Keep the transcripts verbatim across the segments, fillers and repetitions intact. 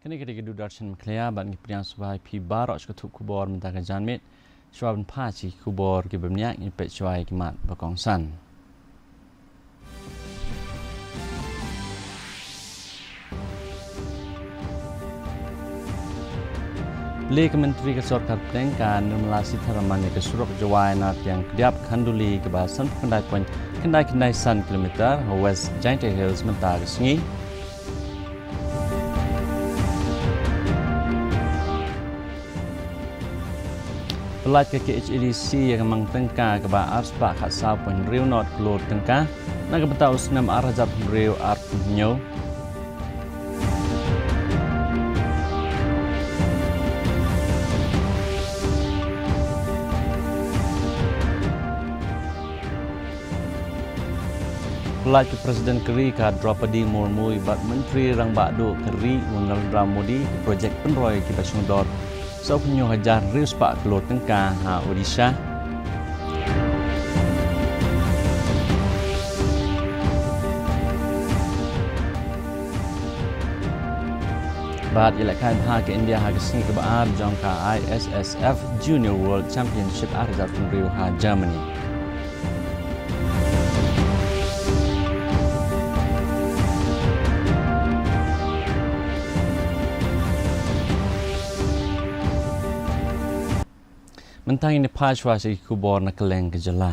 Kane ka dei ka Doordarshan Meghalaya, bad ngi pdiang sngewbha ïa phi baroh sha ka thup khubor mynta ka janmiet. Shuwa ban phai sha ki khubor kiba bniah, ngin peit shuwa ïa ki mat ba kongsan. Plie ka Myntri ka Sorkar Pdeng ka Nirmala Sitharaman ïa ka surok Jowai Nartiang Kdiap Khanduli kaba sanphew khyndai point khyndai khyndai san kilometer ha West Jaintia Hills mynta ka sngi. Pyllait ka K H A D C ïa ka mang tyngka kaba arspah khatsaw point hynriew nod klur tyngka na ka bynta u snem ar hajar hynriew arphew hynñiew. Pyllait ka President ka ri ka Droupadi Murmu bad Myntri Rangbah Duh ka ri u Narendra Modi ki projek pynroi kiba shongdor sawphew hynñiew hajar hynriew spah klur tyngka ha Odisha. Bad ïalehkai bha ka India ha ka sngi kaba ar jong ka I S S F Junior World Championship ar hajar hynriew ha Germany. Mynta ngin ïa phai shuwa sha ki khubor na kylleng ka jylla.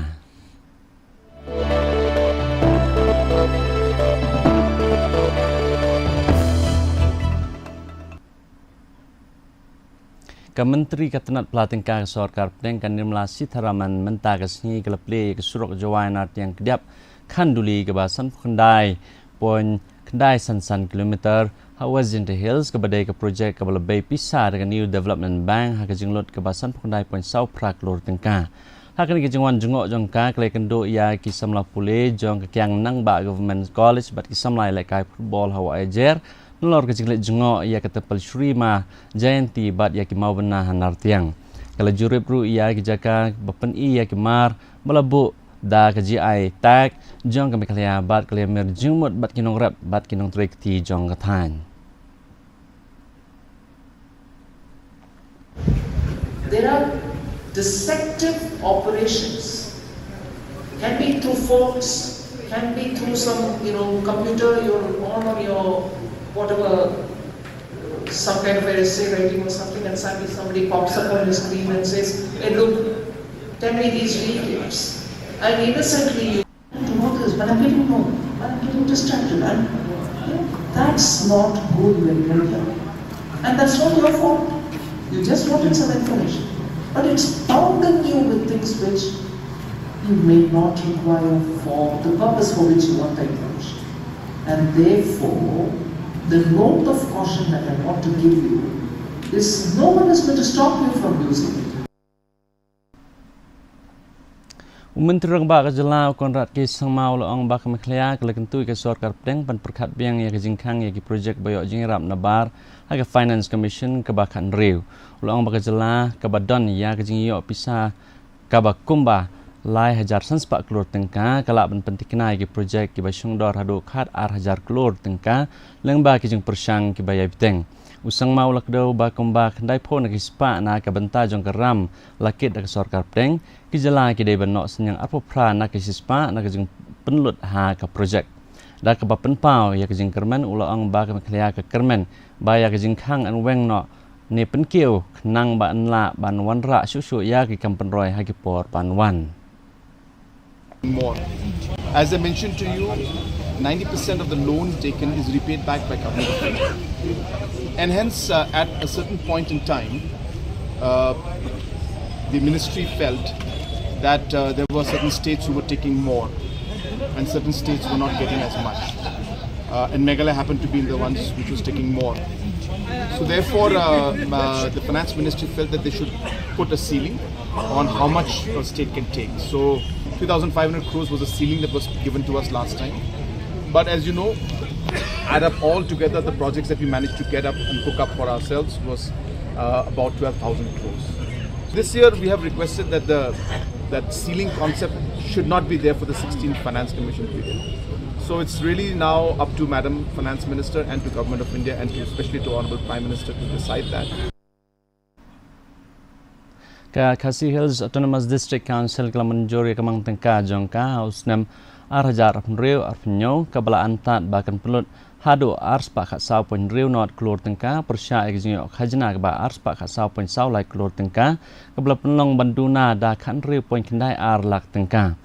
Ka Myntri ka tnat pla tyngka ka Sorkar Pdeng ka Nirmala Sitharaman mynta ka sngi ka la plie ïa ka surok Jowai Nartiang Kdiap Khanduli kaba sanphew khyndai point khyndai san san kilometer ha West Jaintia Hills, kaba dei ka projek kaba la bei pisa da ka New Development Bank ha ka jinglut kaba sanphew khyndai point saw phra klur tyngka. Ha kane ka jingwan jngoh jong ka, ka la ïakynduh ïa ki samla pule jong ka Kiang Nangbah Government College bad ki samla ïalehkai football ha Wahiajer nalor ka jingleit jngoh ïa ka Temple Shree Ma Jayanti bad ïa ki mawbynna ha Nartiang. Ka la jurip ruh ïa ki jaka ba pyni ïa ki mar ba la buh da ka G I tag jong ka Meghalaya bad ka la ïamir jingmut bad ki nongrep bad ki nongtrei kti jong ka thaiñ. There are deceptive operations. Can be through phones, can be through some, you know, computer you're on, or your whatever, some kind of a essay writing or something, and suddenly somebody pops up on your screen and says, "Hey, look, tell me these details." And innocently you to know this, but I'm getting, no, I'm getting distracted. And, you know, that's not who you enroll here. And that's not your fault. You just wanted some information. But it's pounding you with things which you may not require for the purpose for which you want the information. And therefore, the note of caution that I want to give you is no one is going to stop you from using it. U Myntri Rangbah ka jylla u Conrad K Sangma u la ong ba ka Meghalaya ka la kyntu ïa ka Sorkar Pdeng ban pyrkhat biang ïa ka jingkhang ïa ki projek ba ïoh jingïarap nabar ha ka Finance Commission kaba khathynriew. U la ong ba ka jylla kaba don ïa ka jingïoh pisa kaba kumba lai hajar san spah klur tyngka ka lah ban pynthikna ïa ki projek kiba shongdor haduh khat ar hajar klur tyngka lyngba ki jingpyrshang kiba ïai bteng. U Sangma u la kdew ba kumba khyndaiphew na ki spah na ka bynta jong ka ram la kit da ka Sorkar Pdeng, ki jylla ki dei ban noh synñiang arphew phra na ki shispah na ka jingpynlut ha ka projek. Da kaba pynpaw ïa ka jingkyrmen, u la ong ba ka Meghalaya ka kyrmen ba ïa ka jingkhang yn weng noh ne pynkiew khnang ba yn lah ban wanrah shuh shuh ïa ki kam pynroi ha ki por ban wan. More. As I mentioned to you, ninety percent of the loan taken is repaid back by Government of India. And hence, uh, at a certain point in time, uh, the ministry felt that, uh, there were certain states who were taking more and certain states were not getting as much. Uh, and Meghalaya happened to be the ones which was taking more. So therefore, uh, uh, the finance ministry felt that they should put a ceiling on how much a state can take. So two thousand five hundred crores was a ceiling that was given to us last time. But as you know, add up all together, the projects that we managed to get up and cook up for ourselves was, uh, about twelve thousand crores. This year, we have requested that the, that ceiling concept should not be there for the sixteenth Finance Commission period. So it's really now up to Madam Finance Minister and to Government of India and to, especially to Honorable Prime Minister to decide that. Ka Khasi Hills Autonomous District Council ka la mynjur ïa ka mang tyngka jong ka ha u snem ar hajar arphew hynriew arphew hynñiew, kaba la antad ba kan pynlut haduh ar spah khatsaw point hynriew nod klur tyngka, pyrshah ïa ka jingïoh khajna kaba ar spah khatsaw point saw lai klur tyngka, kaba la pynlong ban duna da khathynriew point khyndai ar lak tyngka.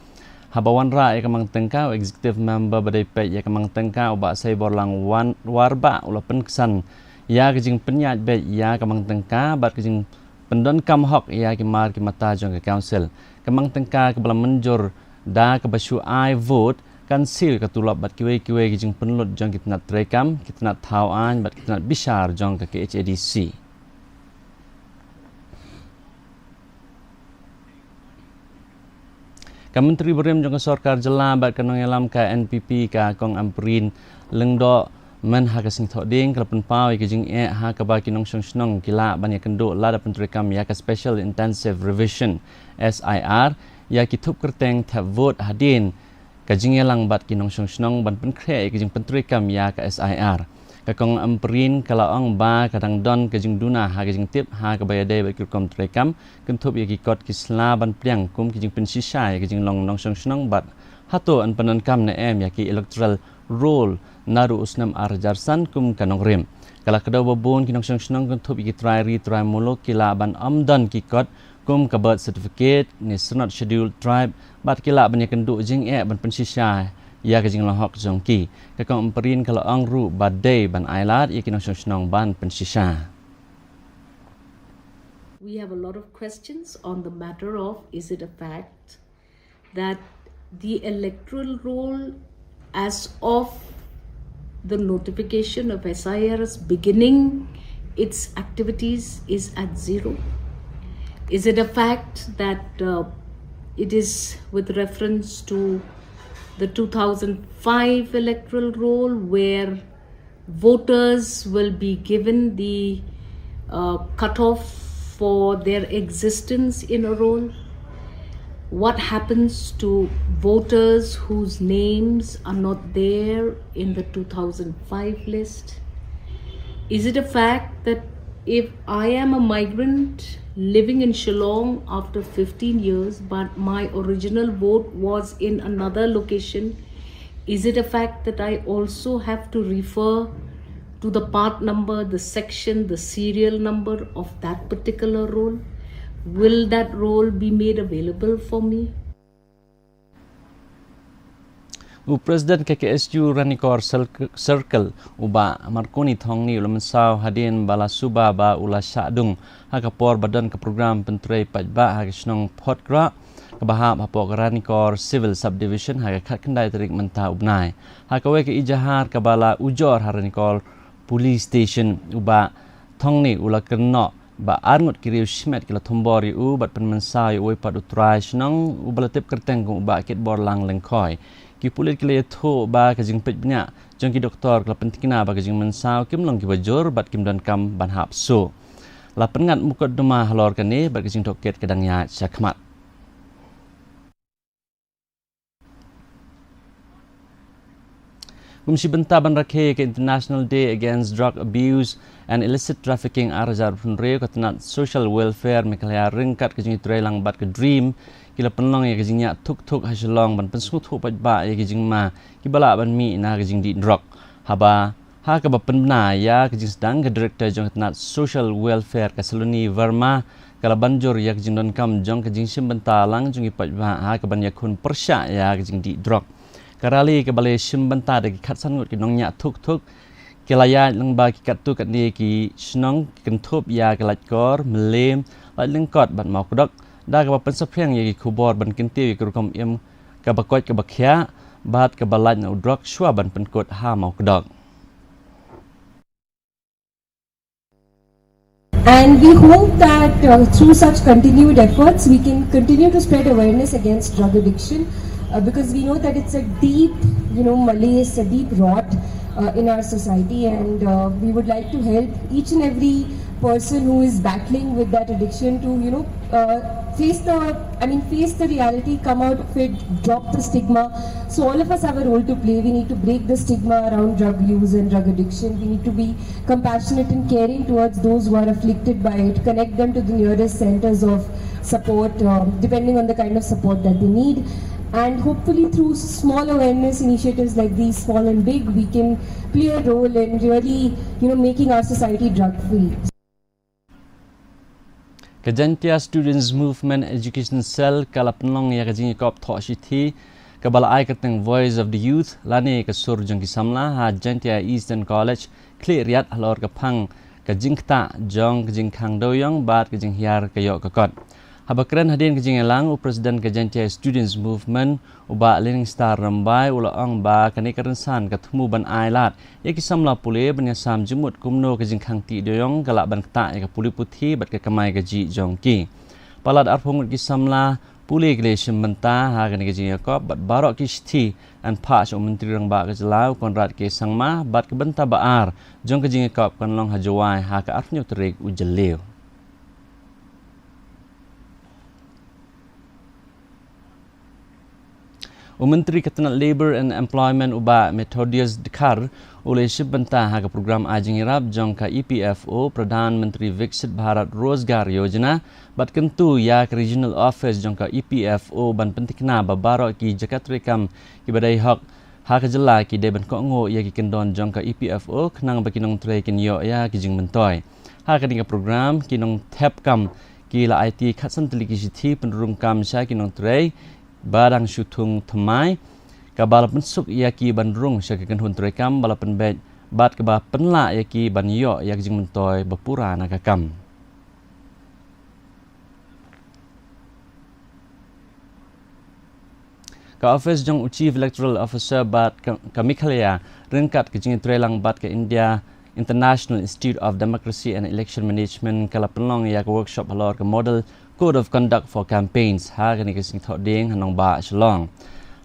Haba wanrah ïa ka mang tyngka, u Executive Member ba dei peit ïa ka mang tyngka, u Bah Seiborlang Wan-, Warbah, u la pynksan ïa ka jingpynïaid beit ïa ka mang tyngka bad ka jingpyndonkam hok ïa ki mar ki mata jong ka Council. Ka mang tyngka kaba la mynjur da kaba shu ai vote kan siew ïa ka tulop bad kiwei kiwei ki jingpynlut jong ki tnat treikam, ki tnat thaw aiñ bad ki tnat bishar jong ka K H A D C. Ka Myntri barim jong ka Sorkar Jylla bad ka nongïalam ka N P P, ka Kong Ampareen Lyngdoh, mynha ka Sngi Thohdieng, ka la pynpaw ïa ka jingeh ha kaba ki nongshong shnong ki lah ban ïakynduh lada pyntreikam ïa ka Special Intensive Revision, S I R, ïa ki thup kyrteng thep vote hadien ka jingïalang bad ki nongshong shnong ban pynkhreh ïa ka jingpyntreikam ïa ka S I R. Ka Kong Ampareen ka la ong ba ka dang don ka jingduna ha ka jingtip ha kaba ïadei bad ki rukom treikam, kynthup ïa ki kot ki sla ban pdiang kum ki jingpynshisha ïa ka jinglong nongshong shnong bad hato yn pyndonkam ne em ïa ki electoral roll naduh u snem ar hajar san kum ka nongrim. Ka la kdew ba bun ki nongshong shnong kynthup ïa ki trai ri trai muluk ki lah ban ym don ki kot kum ka birth certificate ne syrnod Scheduled Tribe bad ki lah ban ïakynduh jingeh ban pynshisha ïa ka jinglong hok jong ki. Ka Kong Ampareen ka la ong ruh ba dei ban ailad ïa ki nongshong shnong ban pynshisha. We have a lot of questions on the matter of, is it a fact that the electoral roll as of the notification of S I R's beginning its activities is at zero? Is it a fact that, uh, it is with reference to the two thousand five electoral roll where voters will be given the, uh, cutoff for their existence in a roll? What happens to voters whose names are not there in the two thousand five list? Is it a fact that if I am a migrant living in Shillong after fifteen years, but my original vote was in another location, is it a fact that I also have to refer to the part number, the section, the serial number of that particular roll? Will that roll be made available for me? U President ka K S U Ranikor Cir-, Circle, u Bah Marconi Thongni, u la mynsaw hadien ba la suba ba u la shah dung ha ka por ba don ka program pyntrei paidbah ha ka shnong Photrah, kaba hap hapoh ka Ranikor Civil Subdivision ha ka khatkhyndai tarik mynta u bnai. Ha kawei ka ijahar kaba la ujor ha Ranikor Police Station, u Bah Thongni u la kynnoh ba arngut ki riew shimet ki la thombor ïa u bad pynmynsaw ïa uwei pat u trai shnong uba la tip kyrteng kum u Bah Kitborlang Lyngkhoi. Ki pulit ki la ïathuh ba ka jingpeit bniah jong ki doktor ka la pynthikna ba ka jingmynsaw kim long kiba jur bad kim donkam ban hap shuh. La pynngat mukotduma halor kane bad ka jingtohkit ka dang ïaid shakhmat. Kum shi bynta ban rakhe ïa ka International Day Against Drug Abuse and Illicit Trafficking ar hajar arphew hynriew, ka tnat Social Welfare Meghalaya ryngkat ka jingïatreilang bad ka DREAM ki la pynlong ïa ka jingïaid thuk thuk ha Shillong ban pynsngewthuh paidbah ïa ka jingma kiba lah ban mih na ka jingdih drok. Haba ha kaba pynbna ïa ka jingsdang, ka Director jong ka tnat Social Welfare, ka Saloni Verma, ka la ban jur ïa ka jingdonkam jong ka jingshim bynta lang jong ki paidbah ha kaban ïakhun pyrshah ïa ka jingdih drok. Ka rally kaba la shim bynta da ki khatsan ngut ki nongñiah thuk thuk ki la ïaid lyngba ki katto katne ki shnong, ki kynthup ïa ka Laitkor, Mylliem, Laitlyngkot bad Mawkdok, da kaba pynsaphriang ïa ki khubor ban kyntiew ïa ka rukom im kaba koit kaba khiah bad kaba lait na u drok shuwa ban pynkut ha Mawkdok. And we hope that, uh, through such continued efforts, we can continue to spread awareness against drug addiction, uh, because we know that it's a deep, you know, malaise, a deep rot, uh, in our society, and, uh, we would like to help each and every person who is battling with that addiction to, you know, uh, face the, I mean, face the reality, come out of it, drop the stigma. So all of us have a role to play. We need to break the stigma around drug use and drug addiction. We need to be compassionate and caring towards those who are afflicted by it, connect them to the nearest centers of support, uh, depending on the kind of support that they need. And hopefully, through small awareness initiatives like these, small and big, we can play a role in really, you know, making our society drug free. Ka Jaintia Students Movement Education Cell ka la pynlong ïa ka jingïakop thoh shithi kaba la ai kyrteng Voice of the Youth lane ka sur jong ki samla ha Jaintia Eastern College, Khliehriat, halor ka phang ka jingktah jong ka jingkhang dewiong bad ka jinghiar ka ïoh ka kot. Haba kren hadien ka jingïalang, u President ka Jaintia Students Movement, u Bah Leningstar Rymbai, u la ong ba kane ka rynsan ka thmu ban ai lad ïa ki samla pule ban ïasam jingmut kumno ka jingkhang tih dewiong ka lah ban ktah ïa ka pule puthi bad ka kamai kajih jong ki. Palat arphew ngut ki samla pule ki la shim bynta ha kane ka jingïakop bad baroh ki shithi yn phah sha u Myntri Rangbah ka jylla, u Conrad K Sangma, bad ka bynta ba ar jong ka jingïakop kan long ha Jowai ha ka arphew tarik u Jylliew. U Myntri ka tnat Labour and Employment, u Bah Methodius Dkhar, u la shim bynta ha ka program ai jingïarap jong ka E P F O, Pradhan Mantri Viksit Bharat Rozgar Yojana, bad kyntu ïa ka Regional Office jong ka E P F O ban pynthikna ba baroh ki jaka treikam kiba dei hok ha ka jylla ki dei ban kohnguh ïa ki kyndon jong ka E P F O khnang ba ki nongtrei kin ïoh ïa ki jingmyntoi. Ha kane ka program, ki nongthep kam ki la aiti khatsan tylli ki shithi pynrung kam sha ki nongtrei ba dang shu thung thymmai, kaba la pynsuk ïa ki ban rung sha ka kynhun treikam ba la pynbeit bad kaba pynlah ïa ki ban ïoh ïa ka jingmyntoi ba pura na ka kam. Ka office jong u Chief Electoral Officer bad ka, ka Meghalaya ryngkat ka jingïatreilang bad ka India International Institute of Democracy and Election Management ka la pynlong ïa ka workshop halor ka Model Code of Conduct for Campaigns ha kane ka sngi Thohdieng ha nongbah Shillong.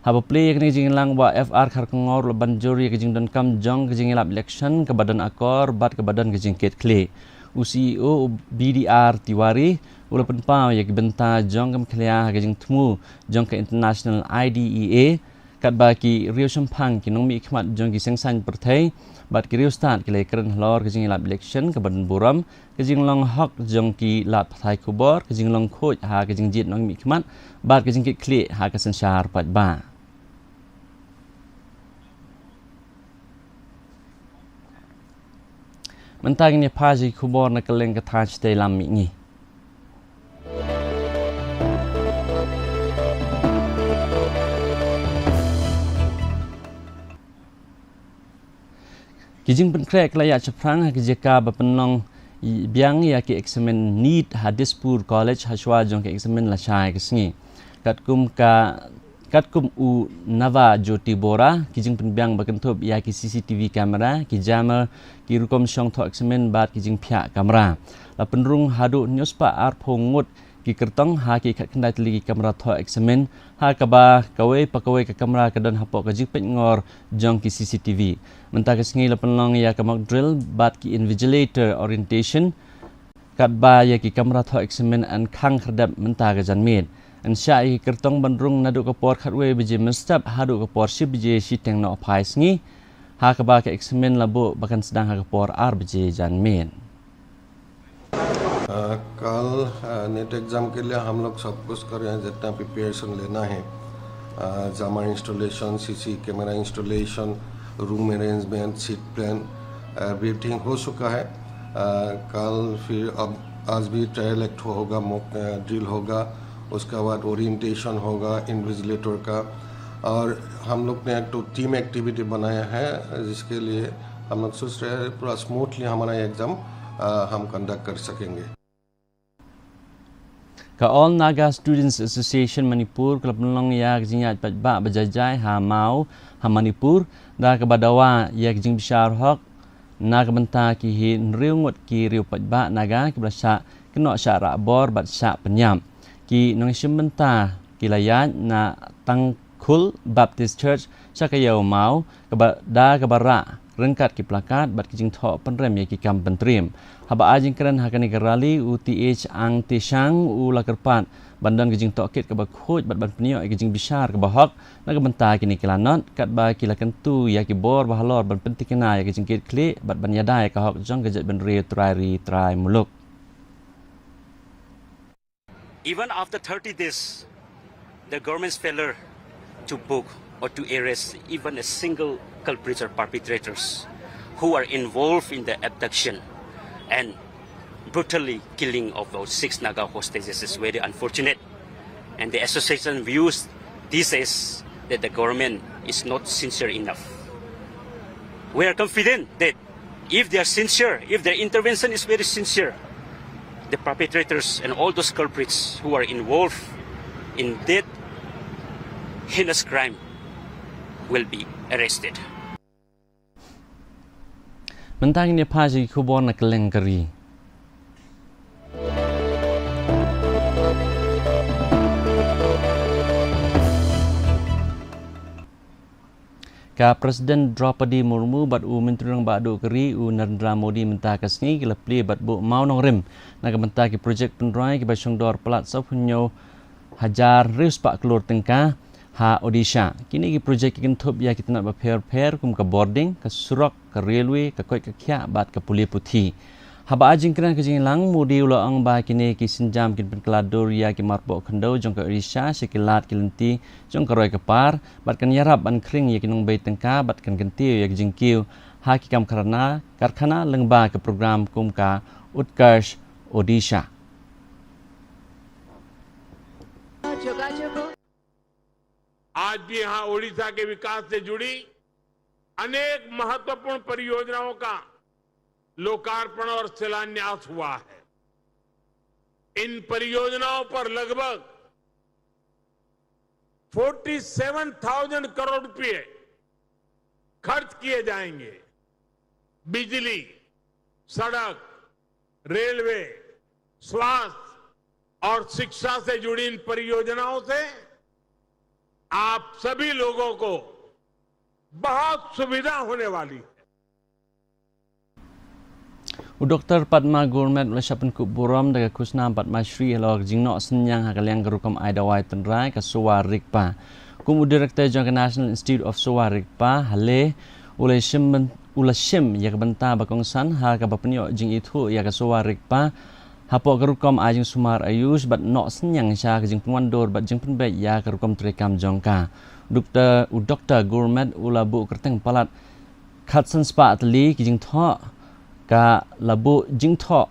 Haba plie ïa kane ka jingïalang, Bah F R Kharkongor u la ban jur ïa ka jingdonkam jong ka jingïalap election kaba don akor bad kaba don ka jingkitkhlieh. U C E O, u B D R Tiwari, u la pynpaw ïa ki bynta jong ka Meghalaya ha ka jingthmu jong ka International I D E A, katba ki riewshemphang, ki nongmihkhmat jong ki seng saiñ pyrthei bad ki riewstad ki la ïakren halor ka jingïalap election kaba don burom, ka jinglong hok jong ki lad pathai khubor, ka jinglong khuid ha ka jingjied nongmihkhmat bad ka jingkitkhlieh ha ka synshar paidbah. Mynta ngin ïa phai sha ki khubor na kylleng ka thaiñ shatei lam mihngi. Ki jingpynkhreh ki la ïaid shaphrang ha ki jaka ba pynlong biang ïa ki eksamin NEET ha Dispur College ha shuwa jong ki eksamin lashai ka sngi. Katkum ka, katkum u Nava Jyoti Bora, ki jingpynbiang ba kynthup ïa ki C C T V camera, ki jammer, ki rukom shong thoh eksamin bad ki jingphiah kamra la pynrung haduh hynñiew spah arphew ngut ki kyrtong ha ki khatkhyndai tylli ki kamra thoh eksamin, ha kaba kawei pa kawei ka kamra ka don hapoh ka jingpeitngor jong ki C C T V. Mynta ka sngi la pynlong ïa ka mock drill bad ki invigilator orientation, katba ïa ki kamra thoh eksamin yn khang khyrdep mynta ka janmiet. Yn shah ïa ki kyrtong ban rung naduh ka por khatwei baje mynstep haduh ka por shi baje shiteng nohphai sngi, ha kaba ka eksamin la buh ba kan sdang ha ka por ar baje janmiet. अ, कल, अ, NEET exam के लिए हम लोग सब कुछ कर रहे हैं, जितना प्रिपरेशन लेना है। Uh, jammer installation, CC camera installation, room arrangement, seat plan, everything हो चुका है। अ, कल फिर अब आज भी ट्रायल एक ठो होगा, मॉक, अ, ड्रिल होगा, उसके बाद ओरिएंटेशन होगा इन्विजिलेटर का, और हम लोग ने एक तो टीम एक्टिविटी बनाया है, जिसके लिए हम लोग सोच रहे हैं पूरा स्मूथली हमारा एग्जाम, अ, हम कंडक्ट कर सकेंगे। Ka All Naga Students Association Manipur ka la pynlong ïa ka jingïaid paidbah ba jai jai ha Mao ha Manipur, da kaba dawa ïa ka jingbishar hok na ka bynta ki hynriew ngut ki riew paidbah Naga kiba la shah kynnoh shah rah bor bad shah pynïap. Ki nongshim bynta ki la ïaid na Tangkhul Baptist Church sha ka ïew Mao, kaba da kaba rah ryngkat ki plakat bad ki jingthoh pynrem ïa ki kam pyntriem. Haba ai jingkren ha kane ka rally, u Th Ang Teshang u la kyrpad ban don ka jingtohkit kaba khuid bad ban pynïoh ïa ka jingbishar kaba hok na ka bynta kine ki lanot, katba ki la kyntu ïa ki bor ba halor ban pyntikna ïa ka jingkitkhlieh bad ban ïada ïa ka hok jong ka jaitbynriew trai ri trai muluk. Even after thirty days, the government's failure to book or to arrest even a single culprits or perpetrators who are involved in the abduction and brutally killing of our six Naga hostages is very unfortunate. And the association views this as that the government is not sincere enough. We are confident that if they are sincere, if their intervention is very sincere, the perpetrators and all those culprits who are involved in that heinous crime will be arrested. Mynta ngin ïa phai sha ki khubor na kylleng ka ri. Ka President Droupadi Murmu bad u Myntri Rangbah Duh ka ri u Narendra Modi mynta ka sngi ki la plie bad buh mawnongrim na ka bynta ki projek pynroi kiba shongdor palat sawphew hynñiew hajar hynriew spah klur tyngka ha Odisha. Kine ki projek ki kynthup ïa ki tnat bapher bapher kum ka bording, ka surok, ka railway, ka koit ka khiah bad ka pule puthi. Haba ai jingkren ha ka jingïalang, Modi u la ong ba kine ki sienjam kin pynkylla dur ïa ki marpoh khyndew jong ka Odisha sha ki lad ki lynti jong ka roi ka par bad kan ïarap ban khring ïa ki nongbei tyngka bad kan kyntiew ïa ki jingkiew ha ki kam karkhana, karkhana lyngba ka program kum ka Utkarsh Odisha. आज भी यहां ओडिशा के विकास से जुड़ी अनेक महत्वपूर्ण परियोजनाओं का लोकार्पण और शिलान्यास हुआ है। इन परियोजनाओं पर लगभग फोर्टी सेवन थाउजेंड करोड़ रुपए खर्च किए जाएंगे। बिजली, सड़क, रेलवे, स्वास्थ्य और शिक्षा से जुड़ी इन परियोजनाओं से आप सभी लोगों को बहुत सुविधा होने वाली है। U Doktor Padma Gurmet u la shah pynkup burom da ka khusnam Padma Shri halor ka jingnoh synñiang ha ka liang ka rukom ai dawai tynrai ka Sowa Rigpa. Kum u Director jong ka National Institute of Sowa Rigpa, ha Leh, u la shim byn-, u la shim ïa ka bynta ba kongsan ha kaba pynïoh jingithuh ïa ka Sowa Rigpa hapoh ka rukom ai jingsumar Ayush bad noh synñiang sha ka jingpynwandur bad jingpynbeit ïa ka rukom treikam jong ka. Doktor, u Doktor Gurmet u la buh kyrteng palat khatsan spah tylli ki jingthoh, ka la buh jingthoh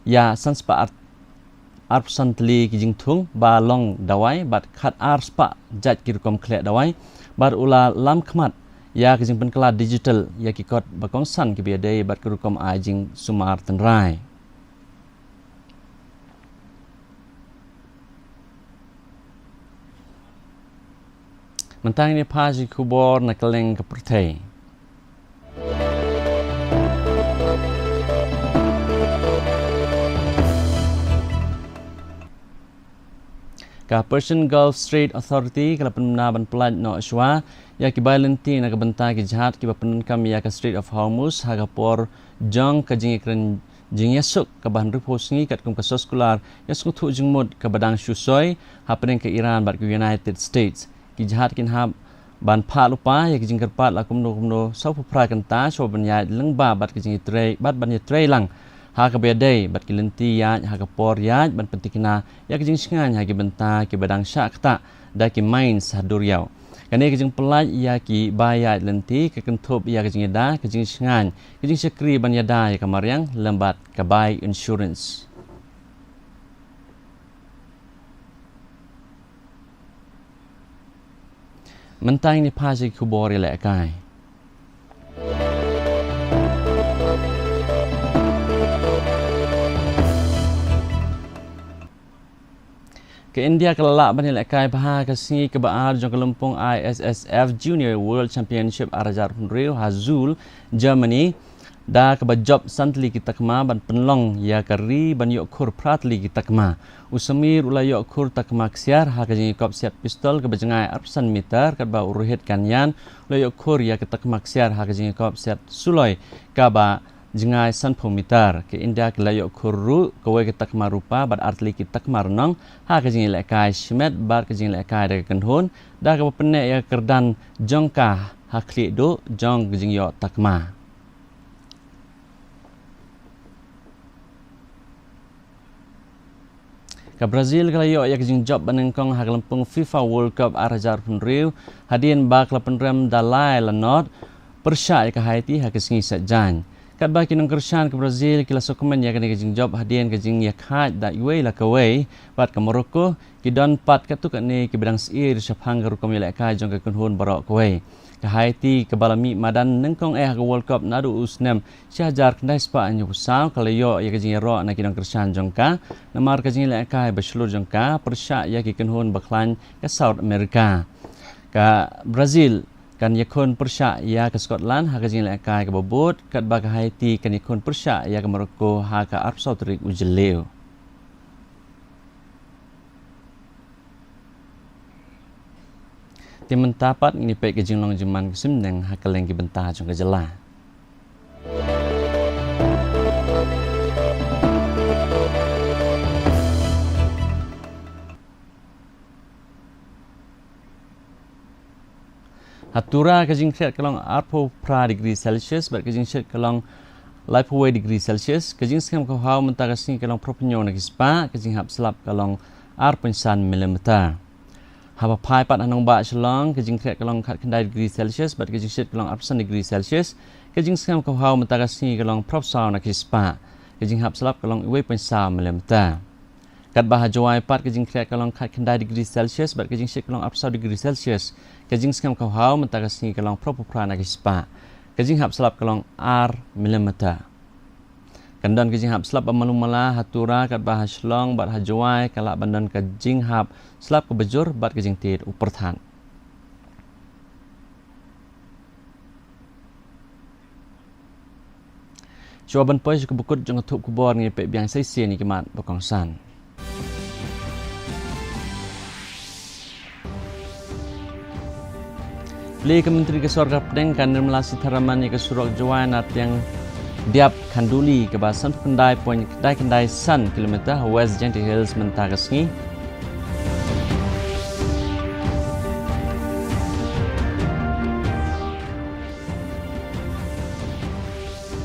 ïa san spah ar-, arphew san tylli ki jingthung ba long dawai bad khatar spah jait ki rukom khleh dawai bad u la lam khmat ïa ka jingpynkylla digital ïa ki kot ba kongsan kiba ïadei bad ka rukom ai jingsumar tynrai. Mynta ngin ïa phai sha ki khubor na kylleng ka pyrthei. Ka Persian Gulf Strait Authority ka la pynbna ban pyllait noh shuwa ïa ki bai lynti na ka bynta ki jahaj kiba pyndonkam ïa ka Strait of Hormuz ha ka por jong ka jingïakren jingïasuk kaba hynriewphew sngi katkum ka soskular ïasngewthuh jingmut kaba dang shu soi hapdeng ka Iran bad ka United States. Ki jahaj kin hap ban phah lypa ïa ki jingkyrpad la kumno kumno sawphew phra kynta shuwa ban ïaid lyngba bad ka jingïatrei bad ban ïatrei lang ha kaba ïadei bad ki lynti ïaid ha ka por ïaid ban pyntikna ïa ka jingshngaiñ ha ki bynta kiba dang shah ktah da ki mines ha duriaw. Kane ka jingpyllait ïa ki bai ïaid lynti ka kynthup ïa ka jingïada, ka jingshngaiñ, ka jingshakri ban ïada ïa ka mariang lem bad ka bai insurance. Mynta ngin ïa phai sha ki khubor ïalehkai. Ka India ka la lah ban ïalehkai bha ha ka sngi kaba ar jong ka lympung I S S F Junior World Championship ar hajar hynriew ha Suhl, Germany, Da kaba jop san tylli ki takma ban pynlong ïa ka ri ban ïoh khur phra tylli ki takma. U Samir u la ïoh khur takma ksiar ha ka jingïakop siat pistol kaba jngai arphew san meter, katba u Rohit Kanyan u la ïoh khur ïa ka takma ksiar ha ka jingïakop siat suloi kaba jngai sanphew meter. Ka India ka la ïoh khur ruh kawei ka takma rupa bad ar tylli ki takma rnong ha ka jingïalehkai shimet bad ka jingïalehkai da ka kynhun, da kaba pynneh ïa ka kyrdan jong ka ha khlieh duh jong ka jingïoh takma. Ka Brazil ka la ïoh ïa ka jingjop ba nyngkong ha ka lympung FIFA World Cup ar hajar arphew hynriew, hadien ba ka la pynrem da lai la nod pyrshah ïa ka Haiti ha ka sngi Saitjaiñ. Katba ki nongkyrshan ka Brazil ki la sngewkmen ïa kane ka jingjop hadien ka jingïakhaid da iwei la kawei bad ka Morocco, ki don pat katto katne kiba dang syier shaphang ka rukom ïalehkai jong ka kynhun baroh kawei. Ka Haiti kaba la mih madan nyngkong eh ha ka World Cup naduh u snem shi hajar khyndai spah hynñiewphew saw ka la ïoh ïa ka jingïaroh na ki nongkyrshan jong ka namar ka jingïalehkai ba shlur jong ka pyrshah ïa ki kynhun ba khlaiñ ka South America. Ka Brazil kan ïakhun pyrshah ïa ka Scotland ha ka jingïalehkai kaba bud, katba ka Haiti kan ïakhun pyrshah ïa ka Morocco ha ka arphew saw tarik u Jylliew. Te mynta pat ngin ïa peit ka jinglong jingman ka sim neng ha kylleng ki bynta jong ka jylla. Ha Tura ka jingkhriat ka long arphew phra degree Celsius bad ka jingshit ka long laiphew wei degree Celsius. Ka jingsngem ka haw mynta ka sngi ka long phraphew hynñiew na ki spah, ka jinghap slap ka long ar point san millimeter. Haba phai pat ha nongbah Shillong, ka jingkhriat ka long khatkhyndai degree Celsius bad ka jingshit ka long arphew san degree Celsius. Ka jingsngem ka haw mynta ka sngi ka long phraphew saw na ki spah, ka jinghap slap ka long wei point saw millimeter. Katba ha Jowai pat ka jingkhriat ka long khatkhyndai degree Celsius bad ka jingshit ka long arphew saw degree Celsius. Ka jingsngem ka haw mynta ka sngi ka long phraphew phra na ki spah, ka jinghap slap ka long ar millimeter. Kan don ka jinghap slap ba malu mala ha Tura katba ha Shillong bad ha Jowai ka lah ban don ka jinghap slap kaba jur bad ka jingtied u pyrthat. Shuwa ban poi sha kaba kut jong ka thup khubor, ngin peit biang sa shisien ïa ki mat ba kongsan. Plie ka Myntri ka Sorkar Pdeng ka Nirmala Sitharaman ïa ka surok Jowai Nartiang Diap Khanduli kaba sanphew khyndai point khyndai khyndai san kilometer ha West Jaintia Hills mynta ka sngi.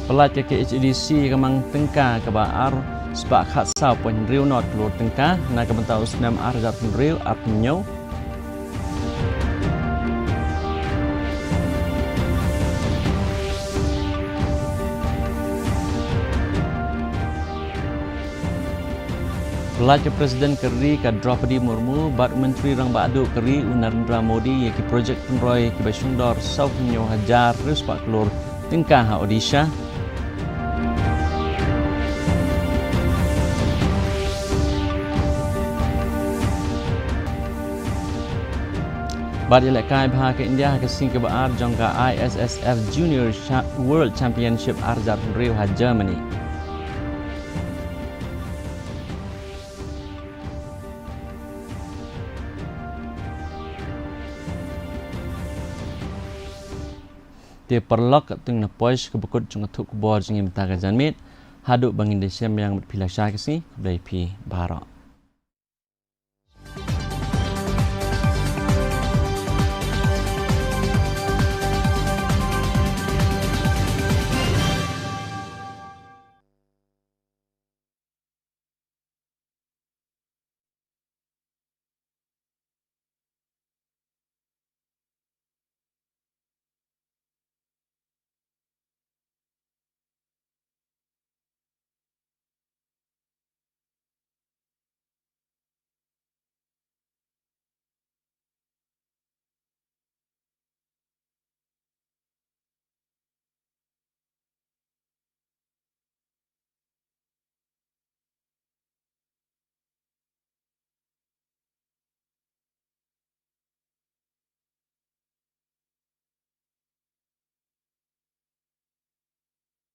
Pyllait ka K H A D C ïa ka mang tyngka kaba ar spah khatsaw point hynriew nod klur tyngka na ka bynta u snem ar hajar hynriew arphew hynñiew. Pyllait ka President ka ri ka Droupadi Murmu bad u Myntri Rangbah Duh ka ri u Narendra Modi ïa ki projek pynroi kiba shongdor saw hynñiew hajar hynriew spah klur tyngka ha Odisha. Bad ïalehkai bha ka India ha ka sngi kaba ar jong ka I S S F Junior Cha-, World Championship ar hajar hynriew ha Germany. Te paralok, katto ngi na poi sha kaba kut jong ka thup khubor jong ngi mynta ka janmiet. Haduh ba ngin da ïashem biang bad phi lashai ka sngi, khublei phi baroh.